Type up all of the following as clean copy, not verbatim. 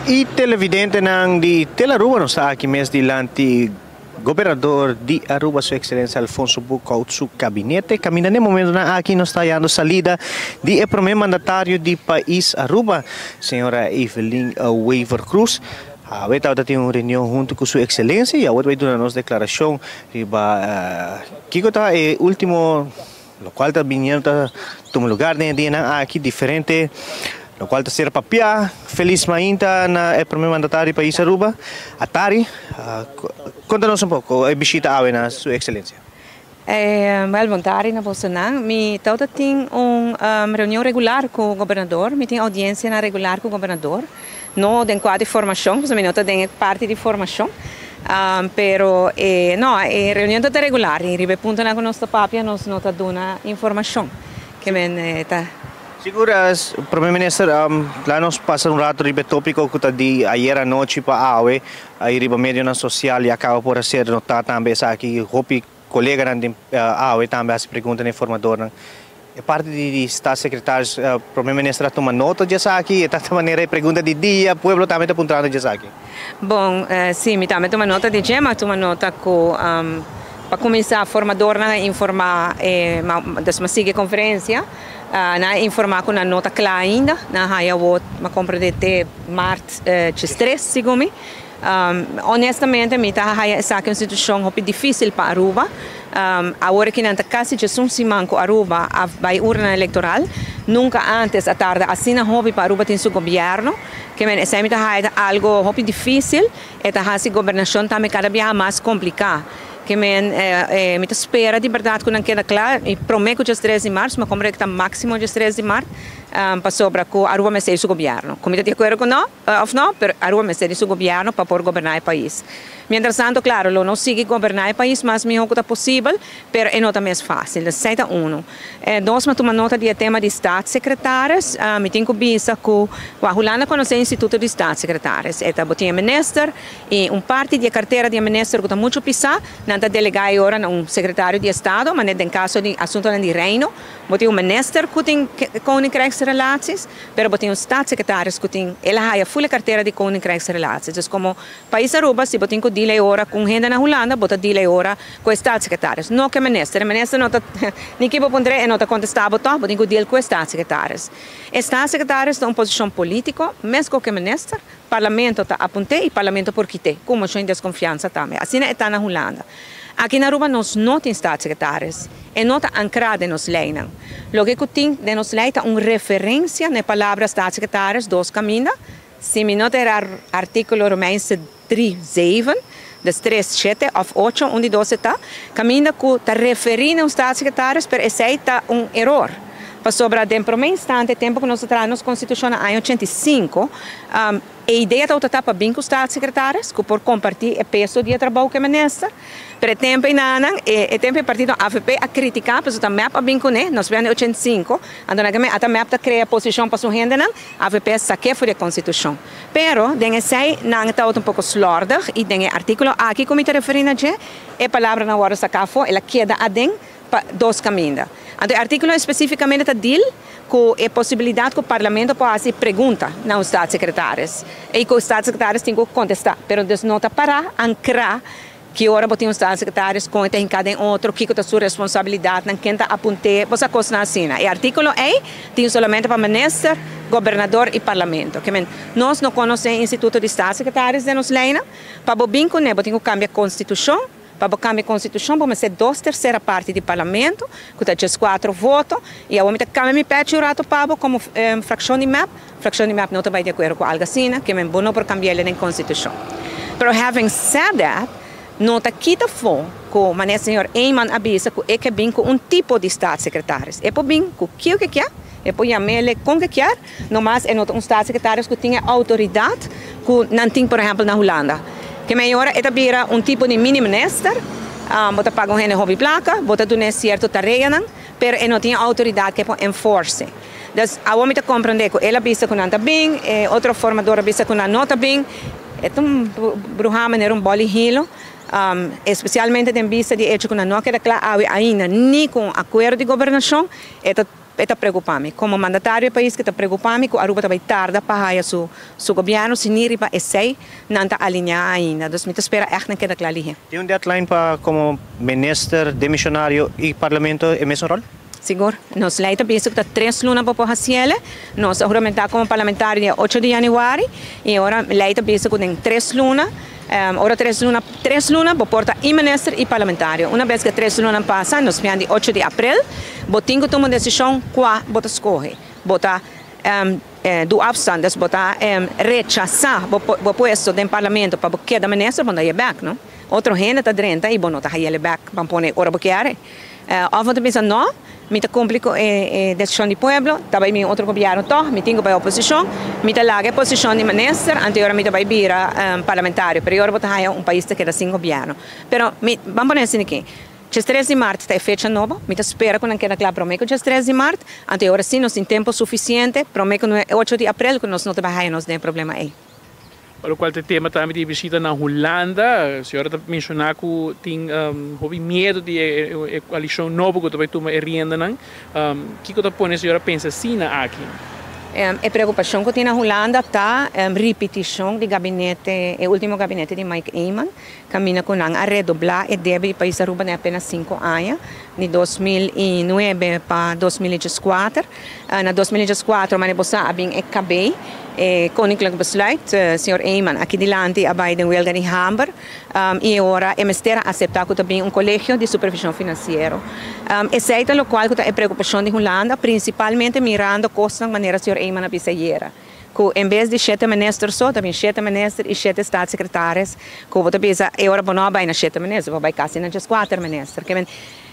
Y televidentenan di Tele-Aruba, nos ta aki mes dilanti Gobernador di Aruba, Su Excelencia Alfonso Boekhoudt su gabinete. Caminda na e momentonan aki nos ta hayando salida di e prome mandatario di pais Aruba, señora Evelyn Wever-Croes. Awe tabata tin un reunion hunto cu Su Excelencia y awe ta bay duna nos declaracion riba kico ta e ultimo locual ta biniendo ta tuma lugar den e dianan aki, diferente locual ta ser papia. Feliz mainta na e prome mandatario di pais Aruba. Atari, conta nos un poco e bishita awe na Su Excelencia. Wel, bon tardi na bosonan. Mi tawata tin un reunion regular cu gobernador. Mi tin audiencianan regular cu gobernador. No den cua di formacion, pasobra mi no ta den e parti di formacion. Pero e no, e reunion ta ta regular y riba e puntonan cu nos ta papia nos no ta duna informacion. Ke men ta. Sigur, Prome Minister, laga nos pasa un rato riba e topico cu ta di ayer anochi pa awe, ay riba medionan social ya caba por a ser nota tambe esaki, hopi coleganan den awe tambe a haci pregunta na e formadornan. E parti di Staatssecretaris, Prome Minister a tuma nota di esaki? E ta manera e pregunta di dia, pueblo tambe ta puntrando di esaki. Bon, si, mi tambe tuma nota di dje, mi a tuma nota cu pa cuminsa formadornan a informa, dus mi a sigui e conferencia. Nan a informá ku nan no ta kla ainda. Nan a haña awor, mi a komprendé te mart 13, segun mi. Honestamente mi ta haña esaki un situashon hopi difísil pa Aruba. Awor aki nan ta kasi 11 siman ku Aruba a bai urna elektoral. Nunka ántes a tarda asina hopi pa Aruba tin su gobièrnu. Ke men esei mi ta haña ta algu hopi difísil. E ta hasi gobernashon tambe kada biaha mas kompliká. Ke men mi ta spera di bèrdat ku nan keda kla i promé ku 13 di mars, mi a komprendé ku ta máksimo 13 di mart, pasobra ku Aruba mester di su gobièrnu. Ku mi ta di akuerdo ku no òf no, pero Aruba mester di su gobièrnu pa por goberná e pais. Mientras tanto, klaro, lo nos sigui goberná e pais mas mihó ku ta posibel, pero e no ta mes fásil. Esei ta unu. Dos, mi a tuma nota di e tema di staatssecretaris. Mi tin ku bisa ku Hulanda konosé e instituto di staatssecretaris. E ta bo tin e minister. I un parti di e kartera di e minister ku ta muchu pisá, nan ta delegá e ora na un sekretario di estado, manera den kaso di asuntunan di Reino, bo tin un minister ku tin Koninkrijksrelaties, pero bo tin un staatssecretaris ku tin, el a haya ful e kartera di Koninkrijksrelaties. Dus komo pais Aruba, si bo tin ku deal e ora ku un hende na Hulanda, bo ta deal e ora ku e staatssecretaris, no ku e minister. E minister no ta, ni ki bo puntr'é, e no ta kontestá bo tòg, bo tin ku deal ku e staatssecretaris. E staatssecretaris ta un posishon polítiko, meskos ku e minister. Parlamento ta apunt'é i Parlamento por kit'é, ku moshon di deskonfiansa tambe. Asina e ta na Hulanda. Aki na Aruba nos no tin staatssecretaris. E no ta ankrá den nos leinan. Loke ku tin den nos lei ta un referensia na e palabra staatssecretaris dos kaminda, si mi no ta erá artíkulo Romeinse drie zeven, des tres shete òf ocho, un di dos e ta, kaminda ku ta referí na un staatssecretaris, pero esei ta un eror. Pasobra den promé instante, tempu ku nos a traha nos konstitushon na aña 85, e idea tabata ta pa bin ku staatssecretaris ku por kompartí e peso di e trabou ku e minister. Pero e tempu einanan, e tempu e partido avp a kritiká pasobra ta mep a bin kuné, nos bia na 85, anto na ke ata mep ta krea posishon pa su hendenan, avp a sak'é for di e konstitushon. Pero den esei nan tabata un poko slòrdig i den e artíkulo aki ku mi ta referí na dje, e palabranan a wòrdu saká afó, el a keda aden. Pa dos kaminda. Anto e artíkulo espesífikamente ta dil ku e posibilidat ku Parlamento por hasi pregunta na un staatssecretaris i ku staatssecretaris tin ku kontestá. Pero dus no ta pará ankrá ki ora bo tin un staatssecretaris, kon e ta hinká den otro, kiko ta su responsabilidatnan, ken ta apunt'é, bo sa kosnan asina. E artíkulo ei tin solamente pa minister, gobernador i Parlamento. Ke men, nos no konosé instituto di staatssecretaris den nos leinan. Pa bo bin kuné bo tin ku kambia konstitushon. Pa bo kambia konstitushon bo mester dos tersera parti di parlamento, ku ta 14 voto, i awor mi ta kambia mi pechi un rato pa bo komo frakshon di mep. Frakshon di mep no ta bai di akuerdo ku algu asina, ke men bo no por kambi'el den konstitushon. Pero having said that, no ta kita afó ku manera señor Eman a bisa ku e ke bin ku un tipo di staatssecretaris. E por bin ku kiko ke kier, e por yam'el kon ke kier, Nomas e no ta un staatssecretaris cu tin e autoridad cu nan tin por ehempel na Hulanda. Ke mey ora e ta bira un tipo di mini minister, bo ta paga un hende hopi placa, bo ta dun'e cierto tareanan, pero e no tin e autoridad cu e por enforce. Dus awor mi ta comprende cu el a bisa cu nan ta bin, e otro formador a bisa cu nan no ta bin. E ta un bruha manera un boli hilo, especialmente den bista di hecho cu nan no a keda cla awe ainda ni cu un acuerdo di gobernacion. E ta. E ta preocupa mi. Como mandatario di pais cu ta preocupa mi cu Aruba ta bay tarda pa haya su gobierno si ni riba esey nan ta alinea ainda. Dus mi ta spera echt nan keda cla lihe. Tin un deadline pa como minister demisionario y parlamento e mesun rol? Sigur. Nos ley ta bisa cu ta 3 luna pa por haciele. Nos a huramenta como parlamentario dia 8 di januari y ora ley ta bisa cu den 3 luna, ora 3 luna, 3 luna bo por ta y minister y parlamentario. Un bes cu 3 luna pasa, nos bin di 8 di april, bo tin cu tuma un decision cua bo ta scoge. Bo ta doe afstand, dus bo ta rechasa bo puesto den parlamento pa keda minister, bo ta back, no? Otro hende ta drenta y bo no ta hayele back, ban pone ora bo kier. Of bo ta pensa, no, mi ta cumpli cu e decision di pueblo, ta bay bin otro gobierno toch, mi tin cu bay oposicion, mi ta laga e posicion di minister, anto ora mi ta bay bira parlamentario, pero ora bo ta haya un pais ta keda sin gobierno. Pero mi, ban pone asina aki. 3 di maart ta e fecha nobo, mi ta spera cu nan keda cla prome cu 3 di maart, anto ora si nos tin tempo suficiente, prome cu 8 di april, cu nos no ta bay haya nos den problema ey. Pa locual e tema tambe di bishita na Hulanda, señora a menciona cu tin hopi miedo di e coalicion nobo cu tambe tuma e riendanan. Kico ta pone señora pensa asina aki? E preocupacion cu tin na Hulanda ta repeticion di gabinete, e ultimo gabinete di Mike Eman, caminda cu nan a redobla e debe di pais Aruba den apenas 5 aña, di 2009 pa 2014. Na 2014, manera bo sa, a bin e KB, Koninklijk Besluit, señor Eman, aki dilanti a bay den welga di hamber, y ora e mester a acepta cu tambe un colegio di supervision financiero. Esey ta locual cu ta e preocupacion di Hulanda, principalmente mirando cosnan manera señor Eman a bisa ayera, cu en bes di shete minister so, tambe shete minister y shete staatssecretaris, cu bo ta bisa, e ora bo no bay na shete minister, bo bay casi na 4 minister. Kiermen,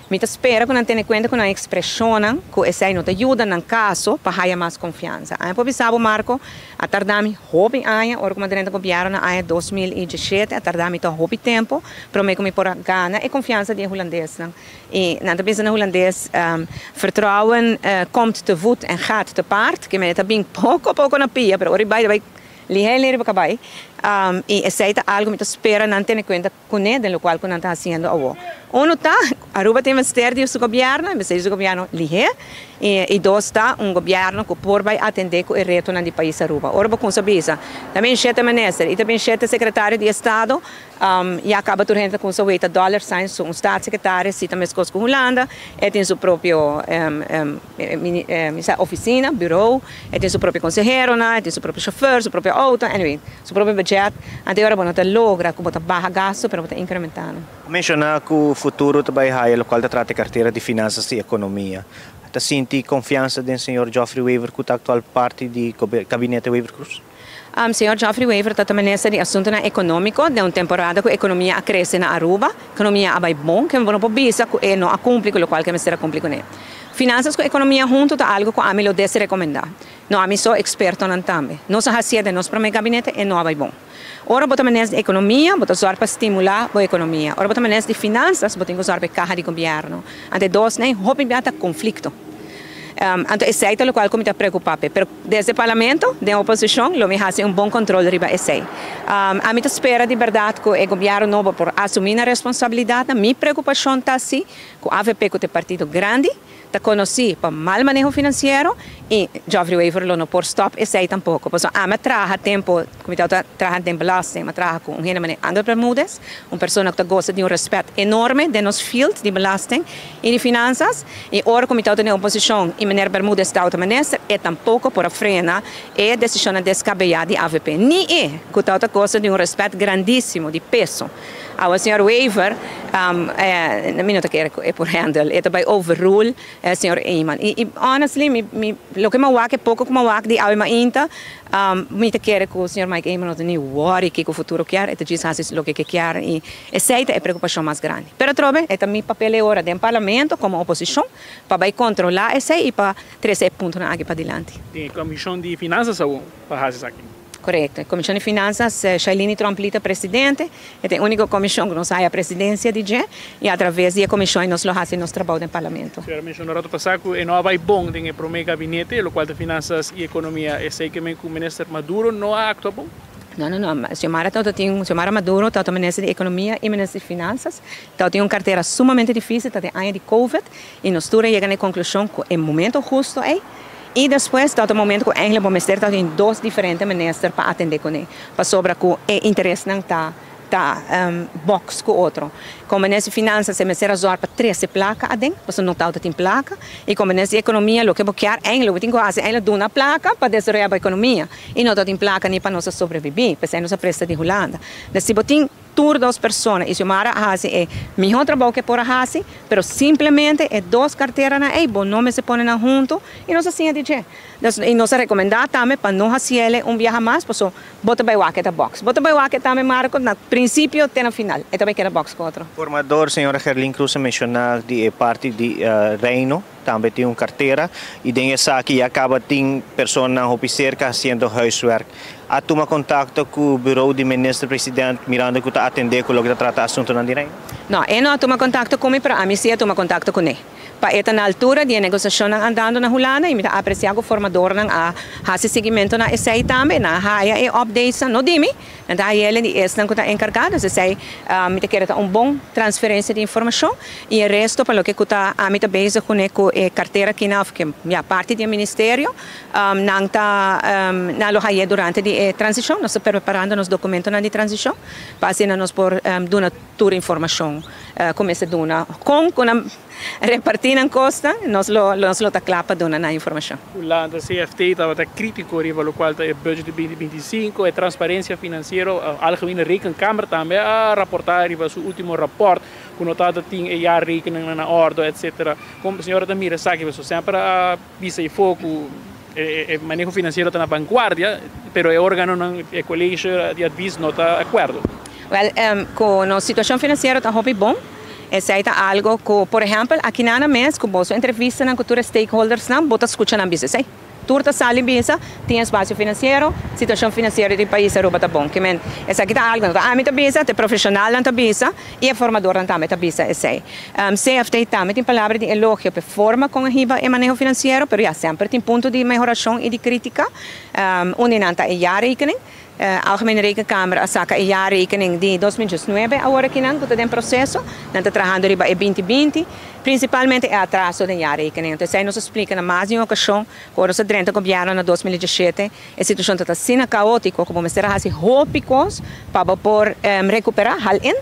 mi ta spera cu nan tene cuenta cu nan expresion, cu esey no ta yuda nan caso pa haya mas confiansa. Ami por bisa bo, Marco, a tarda mi hopi aña, ora cu mi a drenta gobierno na aña 2017, a tarda mi toch hopi tempo, prome cu mi por gana e confiansa di Hulandes. Y nan ta bisa na Hulandes, vertrouwen komt te voet en gaat te paard. Kiermen, ta bin poco poco na pia, pero ora bay bay lihe lihe bay. Y esey ta algo mi ta spera nan tene cuenta cu ne, den locual cu nan ta haciendo awo. Uno ta, Aruba tin mester di su gobierno, mester di su gobierno lihe, y dos ta un gobierno cu por bay atende cu e retonan di pais Aruba. Ora bo cuminsa bisa, tambe shete minister y tambe shete secretario di Estado, ya caba tur hende cuminsa weta dollar signs, un staatssecretaris, si tambe cu Hulanda, e tin su propio oficina, bureau, e tin su propio consehero, e tin su propio chauffeur, su propio auto, anyway, su propio budget. Anto ora bo no ta logra cu bo ta baha gasto, pero bo ta incrementando. Menciona cu futuro tambe haya locual ta trata cartera di finanzas y economia. Ta sinti confiansa den señor Geoffrey Wever, cu ta actual parti di gabinete Wever Croes? Señor Geoffrey Wever ta minister di Asunto Economico, den un temporada cu e economia a crece na Aruba, economia a bay bon, cu no por bisa cu e no a cumpli cu locual cu mester a cumpli cu ne. Finanzas cu economia hunto ta algo cu ami lo desrecomenda. No, ami so expertonan tambe. Nos a haci'e den nos prome gabinete y no a bay bon. Ora bo ta minister di economia, bo ta zorg pa stimula e economia. Ora bo ta minister di finanzas, bo tin cu zorg pa caha di gobierno. Anto dos nan hopi ta conflicto. Anto esey ta locual cu mi ta preocupa. Pero desde parlamento, di oposicion, lo mi haci un bon control riba esey. Ami ta spera di berdad cu e gobierno nobo por asumi e responsabilidad. Mi preocupacion ta asina, cu AVP, cu ta partido grandi, ta conoci pa mal maneho financiero y Geoffrey Wever lo no por stop esey tampoco. Paso ami a traha tempo, cu mi ta traha den belasting, mi a traha cu un hende manera Angel Bermudez, un persona cu ta goza di un respet enorme den nos field di belasting y di finanzas, y ora cu mi ta den oposicion y meneer Bermudez ta minister, e tampoco por a frena e decision descabeya di AVP. Ni e, cu ta goza di un respet grandisimo, di peso. Awo señor Wever, mi no ta kere e por handle, e ta bay overrule señor Eman. Y honestly, mi, loke mi a wak, poco cu mi a wak di awe mainta, mi ta kere cu señor Mike Eman no ta ni worry kico futuro kier, e ta djis haci loke e kier y esey ta e preocupacion mas grandi. Pero trobe, e ta mi papel awor den parlamento como oposicion pa bay controla esey y pa trece puntonan aki padilanti. Tin Comision di Finanzas pa haci aki. Correcto. Comision di Finanzas, Shailini Tromp-Lee ta presidente, e ta e unico comision cu nos tin presidencia di dje, y atraves di e comision nos lo haci nos trabou den parlamento. Señora a menciona rato pasa cu no a bay bon den e prome gabinete, locual ta finanzas y economia, esey kiermen cu minister Maduro no a actua bon? No, no, no. Xiomara tin, Xiomara Maduro ta minister di Economia y minister di Finanzas. Tin un cartera sumamente dificil, ta aña di COVID y nos tur a yega na conclusion cu e momento husto ey. Y despues ta e momento cu eigenlijk minister tin dos diferente minister pa atende cu ne. Pasobra cu e interes nan ta box cu otro. Como minister di Finanzas, e mester zorg pa trece placa aden, pasobra no ta tin placa. Y como minister di Economia, loke bo kier eigenlijk, tin cu haci eigenlijk duna placa pa desaroya e economia. Y no tin placa ni pa nos sobrevivi, pasobra nos presta di Hulanda. Mas si bo tin tur dos persona y Xiomara haci e miho trabou cu por haci, pero simplemente e dos cartera nan ey, bo no mester pone nan hunto y nos asina di. Y nos a recomenda tambe pa no haci un biaha mas, paso bo ta bay wak ta box. Bo ta bay wak tambe, Marco, na principio te na final. E tambe keda box cu otro. Formador, señora Gerlien Croes, menciona di parti di Reino, tambe tin un cartera y den esaki ya caba tin persona hopi cerca haciendo huiswerk. A tuma contacto cu e bureau di minister-president mirando cu ta atende cu loke ta trata asunto di Reino? No, e no a tuma contacto cu mi, pero ami si a tuma contacto cu ne. Pa e ta na altura di negociacion andando na Hulanda y mi ta aprecia cu formador nan a haci seguimento na esey tambe, nan a haya e updates no di mi, nan ta haya di esnan cu ta encarga, esey mi ta kere un bon transferencia di informacion y e resto pa loke ta ami ta bezig cu e cartera aki na cu ya parti di ministerio, nan ta nan lo haya durante e transicion. Nos ta preparando nos documento di transicion pa asina nos por duna tur informacion cuminsa duna con reparti nan cos, nos lo ta cla pa duna nan informacion. Hulanda, CFT tabata critico riba loke ta e budget di 2025 y transparencia financiero. Algemene Rekenkamer tambe a raporta riba su ultimo rapport cu no ta tin e jaarrekening na orde, etc. Con señora ta mira esaki? Bo semper a bisa y foco e maneho financiero ta na vanguardia, pero e organo, e college di advies no ta di acuerdo. Well, cu e situacion financiero ta hopi bon. Esey ta algo cu, por ehempel, aki na mes, cu bo entrevista cu tur stakeholders, nan, bo ta scucha nan bisa, esey. Tur ta sali bisa, tin espacio financiero, situacion financiero di pais Aruba ta bon. Kiermen, esaki ta algo, ami ta bisa, e profesional nan ta bisa, y e formador nan tambe ta bisa esey. CFT tambe tin palabra di elogio pa forma con hiba e maneho financiero, pero ja, semper tin punto di mehoracion y di critica. Un nan ta e jaarrekening. Algemene Rekenkamer a saca e jaarrekening di 2019 awor aki nan, cu ta den proceso, nan ta trahando riba e 2020, principalmente e atraso di jaarrekening. Anto, esey nos a splica na mas di un ocasion, ora nos a drenta gobierno na 2017, e situacion ta asina caotico, cu mester a haci hopi cos pa por recupera, haal in,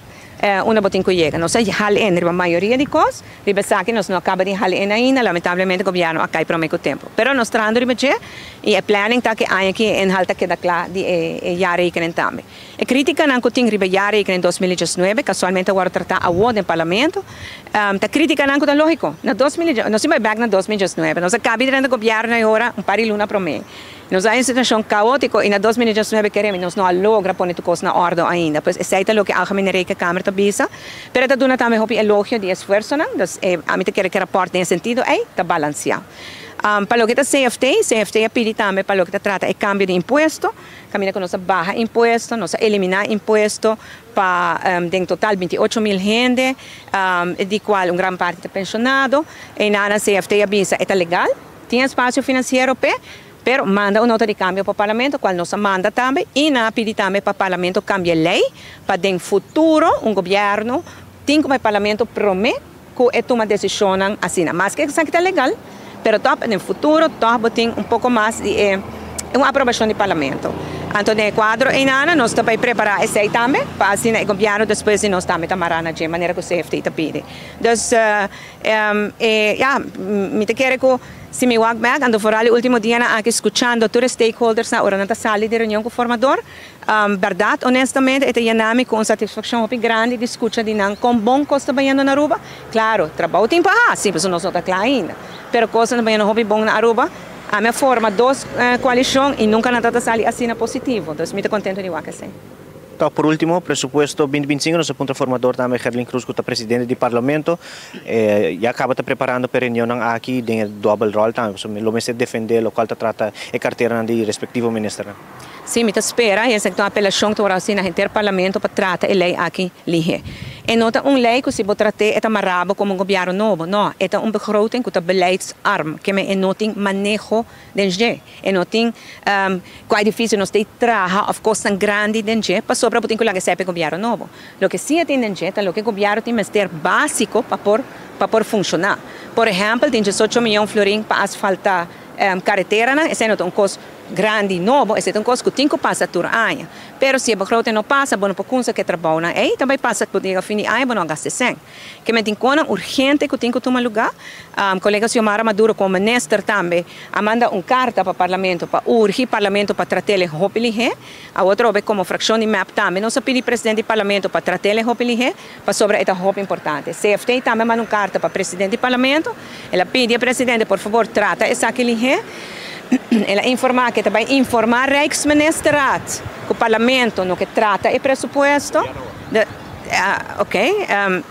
unda bo tin cu yega. Nos a haal in riba mayoria di cos, riba esaki nos no a caba di haal in ainda, lamentablemente gobierno a cay prome cu tempo. Pero nos trahando riba dje, y e planning ta cu aki in halta keda cla di e jaarrekening tambe. E critica nan cu tin riba jaarrekening 2019, casualmente awor trata awo den parlamento, ta critica nan cu ta logico. Na 2000, nos bay back na 2019, nos a caba di gobierno awor un par di luna prome. Nos ta den un situacion caotico y na 2019 kere nos no a logra pone tur cos na orde ainda. Pues esey ta loke Algemene Rekenkamer ta bisa. Pero ta duna tambe hopi elogio di esfuerso nan. Dus ami ta kere cu rapport den sentido ey ta balancea. Pa loke ta CFT, CFT a pidi tambe pa loke ta trata e cambio di impuesto. Caminda cu nos a baha impuesto, nos a elimina impuesto pa den total 28 mil hende, di cual un gran parti ta pensionado. Y na CFT a bisa ta legal, tin espacio financiero pe, pero manda un nota di cambio pa parlamento, cual nos a manda tambe, y nan a pidi tambe pa parlamento cambia ley, pa den futuro un gobierno tin cu parlamento prome cu e tuma decision asina. Mas cu esaki ta legal, pero toch den futuro toch tin un poco mas di un aprobacion di parlamento. Anto, den cuadro ey nos ta bay prepara esey tambe, pa asina e gobierno despues nos tambe ta mara na manera cu CFT ta pidi. Dus, ja, mi ta kere cu si mi wak back, ando vooral e ultimo dia aki scuchando tur stakeholders na ora nan ta sali di reunion cu formador, berdad, honestamente, e ta yena mi cu satisfaccion hopi grandi di scucha di nan con bon cos ta bayendo na Aruba. Claro, trabou tin pa haci, pasobra nos no ta cla ainda. Pero cos ta bayendo hopi bon na Aruba. Ami a forma dos coalicion y nunca nada ta sali asina positivo. Anto, mi ta contento di wak esey. Anto, por ultimo, presupuesto 2025, nos a puntra formador tambe Gerlien Croes, cu ta presidente di parlamento, ya caba ta preparando pa reunion aki, den double rol tambe, so, lo mester defende loke ta trata e cartera di respectivo minister. Si, mi ta spera, esaki ta un apelacion cu asina, henter parlamento pa trata e ley aki lihe. E no ta un lei ku si bo trat'é e ta mará bo komo un gobièrnu nobo. No, e ta un begroting ku ta beleidsarm, ke men e no tin maneho den dje. E no tin kua edifisio nos ta traha òf kosnan grandi den dje pasobra bo tin ku laga esei pa e gobièrnu nobo. Loke si e tin den dje ta loke gobièrnu tin mester básiko pa por pa por funshoná. Por ehèmpel tin diesocho mion florin pa asfaltá kareteranan, esei no ta un kos grandi nobo, esei ta un kos ku tin ku pasa tur aña. Pero si e begroting no pasa, bo no por kunsa ku e trabounan ei, ta bai pasa ku yega fin di aña bo no a gasta e sèn. Ke men tin konan urgente ku tin ku tuma lugá. Kolega Xiomara Maduro komo minister tambe a manda un karta pa parlamento pa urgi parlamento pa trat'el e hopi lihé. Awor atrobe komo frakshon di mep tambe nos a pidi presidente di parlamento pa trat'el e hopi lihé pasobra e ta hopi importante. CFT tambe a manda un karta pa presidente di parlamento. El a pidi e presidente por fabor trata esaki lihé. El a informá ku e ta bai informá Rijksministerraad ku parlamento no ke trata e presupuesto. Ok,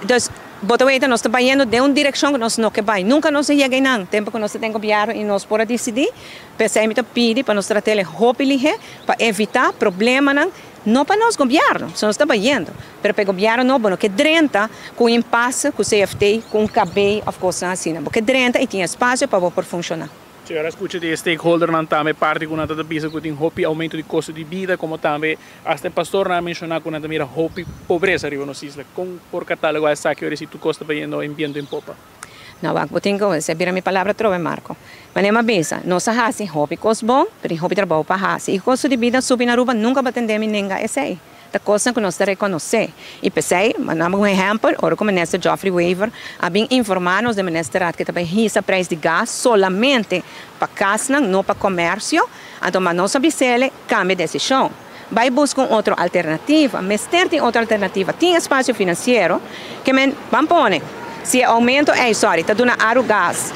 dus bo ta weta nos ta bayendo den un direkshon ku nos no ke bai. Nunka nos a yega einan, tempu ku nos ta den gobièrnu i nos por a disidí. P'esei mi ta pidi pa nos trat'el e hopi lihé pa evitá problemanan, no pa nos gobièrnu, pasobra nos ta bayendo, pero pa e gobièrnu nobo no ke drenta ku un impase ku CFT, ku un KB òf kosnan asina. Bo ke drenta i tin espasio pa bo por funshoná. Señora scucha di e stakeholdernan tambe parti cu nan ta ta bisa cu tin hopi aumento di costo di bida como tambe hasta e pastornan a menciona cu nan ta mira hopi pobreza riba nos isla. Con por cataloga esaki ora si tur cos ta bayendo en biento en popa? No wak bo tin cu esei bira mi palabra atrobe Marco. Manera mi a bisa, nos a haci hopi cos bon, pero tin hopi trabou pa haci y costo di bida subi na Aruba nunca bo a tende mi nenga esei. Ta kosnan ku nos ta rekonosé. I p'esei, mandamos un ehèmpel, ora ku Minister Geoffrey Wever a bin informá nos den Ministerraad ku e ta bai hisa preis di gas solamente pa kasnan, no pa komersio, anto mas nos a bis'el kambia desishon. Bai buska un otro alternativa. Mester tin otro alternativa. Tin espasio finansiero ke men ban pone. Si e oumento ei, sòri, ta duna Arugas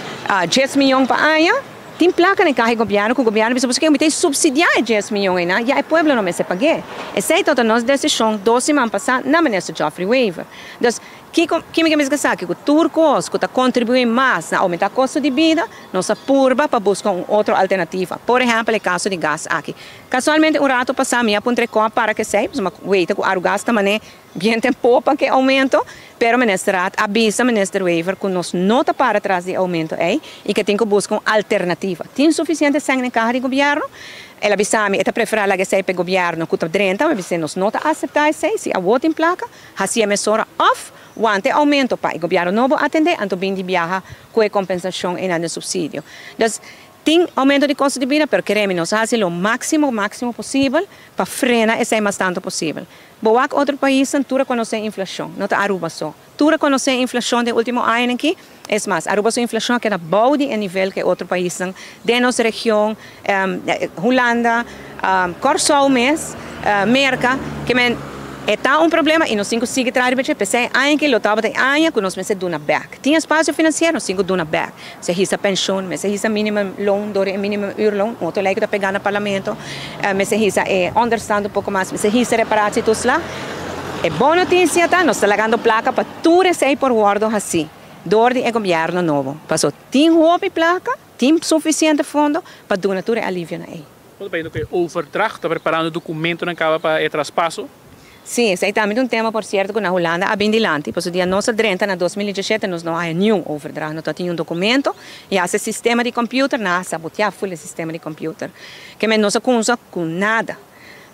dies mion pa aña, Tin plaka den kaha e gobièrnu ku gobièrnu bisa pasobra mi ta subsidiá e dies mion einan, ya e pueblo no mester pag'é. Esei tabata nos desishon dos siman pasá na Minister Geoffrey Wever. Dus, kiko ki mi ke bisa esaki? Ku tur kos ku ta kontribuí mas na oumentá kosto di bida, nos a purba pa buska un otro alternativa. Por ehèmpel e kaso di gas aki. Kasualmente un ratu pasá mi a puntra e kò para ku esei, pasobra mi a weita ku Arugas ta man'é Bien ten popa ke aumento, pero Minister Raad a bisa Minister Wever ku nos no ta para tras di e aumento ei i ke tin ku buska un alternativa. Tin sufisiente sèn den kaha di gobièrnu? El a bisa mi e ta preferá laga esei pa e gobièrnu ku ta drenta, mi a bis'é nos no ta aseptá esei, si awor tin plaka, hasi e mesora òf wanta e aumento pa e gobièrnu nobo atendé, anto bin di biaha ku e kompensashon einan den supsidio. Dus, Tin aumento di kosto di bida, pero keremi nos hasi lo máksimo máksimo posibel pa frena esei mas tantu posibel. Bo wak otro paisnan tur a konosé inflashon, no ta Aruba so. Tur a konosé inflashon den último añanan aki. Es mas, Aruba su inflashon a keda bou di e nivel ku e otro paisnan den nos region, Hulanda, Kòrsou mes, Merka, ke men e ta un problema i nos tin ku sigui traha riba dje. P'esei aña aki lo tabata e aña ku nos mester duna bèk. Tin espasio finansiero, nos tin ku duna bèk. Mester hisa penshun, mester hisa minimum loon dor e minimum uurloon, un otro lei ku ta pegá na parlamento, mester hisa e onderstand un poko mas, mester hisa reparatietoeslag. E bon notisia ta nos ta lagando plaka pa tur esei por wòrdu hasí dor di e gobièrnu nobo. Paso tin hopi plaka, tin sufisiente fondo pa duna tur e alivionan ei. Bo ta pedindo ku e overdracht ta preparando dokumentonan kaba pa e traspaso? Sí, esei tambe ta un tema por sierto ku na Hulanda a bin dilanti, pasobra dia nos a drenta na 2017 nos no haya niun overdracht, no tabatin niun dokumento i hasta e sistema di computer nan a sabotea ful e sistema di computer. Ke men nos a kunsa ku nada.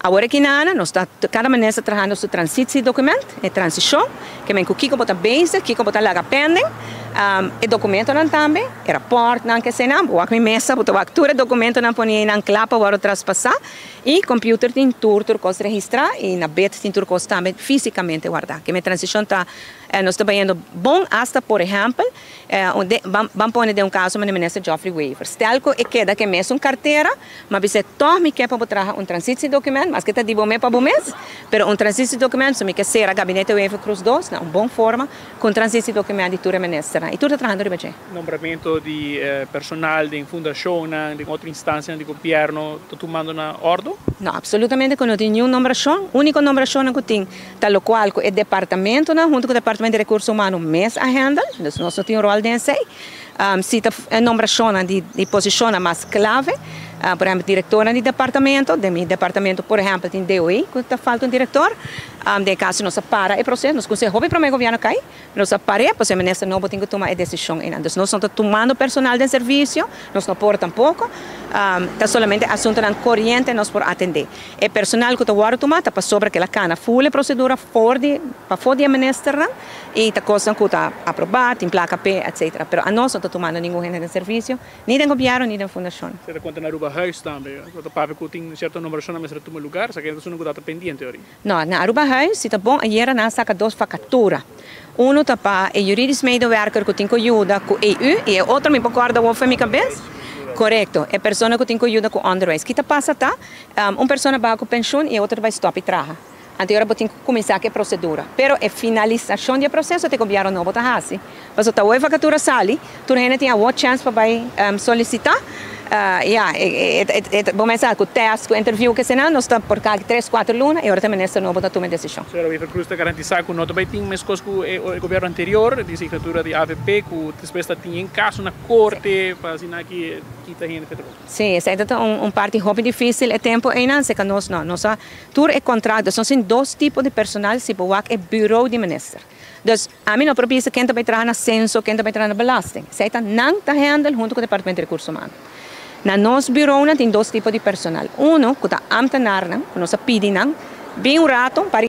Awor aki nana nos ta kada manera ta trahando su transitiedocument, e transishon, ke men ku kiko bo ta bezig, kiko bo ta laga pending, e dokumentonan tambe, e raportnan, ke eseinan, bo wak mi mesa, bo ta wak tur e dokumentonan poni einan kla pa wòrdu traspasá. I computer tin tur tur cos registra y na bed tin tur cos tambe fisicamente warda. Keme transicion ta nos ta bayendo bon hasta por ehempel ban pone den un caso manera minister Geoffrey Wever. Stel cu e keda ke mesun cartera ma bisa toch mi ke pa bo traha un transitiedocument maske ta di bo mes pa bo mes pero un transitiedocument so mi ke cera gabinete Wever Croes dos na un bon forma cu un transitiedocument di tur e ministernan y tur ta trahando riba dje. Nombramentu di personal den fundashonnan, den otro instansianan di gobièrnu ta tumando na òrdu? No, absolutamente ku no tin niun nombrashon. Úniko nombrashonnan ku tin ta lokual ku e departamentonan huntu ku Departamento di Rekurso Humano mes a hèndel, dus nos no tin un ròl den esei. Si ta nombrashon di posishon mas klave, por ehèmpel, direktor di departamento, di mi departamento, por ehèmpel, tin DOE, ku ta falta un direktor, den kaso nos a para e proseso, nos konseho pa promé gobièrnu kai, nos a para, pues e minister nobo tin ku tuma e desishon. Anto, nos no ta tumando personal di servisio, nos no por tampoko, ta solamente asuntunan koriente nos por atendé. E personal ku ta wòrdu tumá, ta pasobra ku el a kana full prosedura for di, pa for di minister, i ta kos ku ta aprobá, tin plaka p'e, etc. Pero anos no ta tumando ningun hende di servisio, ni di gobièrnu, ni di fundashon. Bo ta konta na Aruba Huis tambe. Ta papia ku tin sierto nombrashon mester tuma lugá, sa ku no ta pendiente ori. No, na Aruba Huis, si ta bon, ayera nan a saka dos vakatura. Un ta pa e juridisch medewerker ku tin ku yuda ku EU i e otro mi por kòrda for mi kabes. Korekto, e persona ku tin ku yuda ku onderwijs. Kiko ta pasa ta? Un persona bai ku penshun i e otro bai stòp di traha. Anto awor tin ku kuminsá ku e prosedura. Pero e finalisashon di e proseso te gobièrnu nobo ta hasi. Mas ta e vakatura sali, tur hende tin a chance pa bai solisitá. Ja, bon kuminsá ku test, ku interview ku esnan, nos ta por kada 3, 4 luna i awor e minister nobo ta tuma desishon. Señora Wever-Croes ta garantisá ku no tambe tin mes kos ku e gobièrnu anterior, di signatura di AVP, ku despues ta tin kaso na korte, pa asina ku kita hende fe Si, esei ta un parti hopi difísil e tempu ei, se ku nos no, nos tur e kontrato, son dos tipo di personal si bo wak e bureau di minister. Dus ami no por bisa ken ta bai traha na senso, ken ta bai traha na belasting. Esei ta nan ta handle huntu ku e departamento di rekurso humano. Na nos bureau nan tin dos tipo di personal. Uno, ku ta ambtenaar nan, ku nos a pidi nan, bin un ratu, pa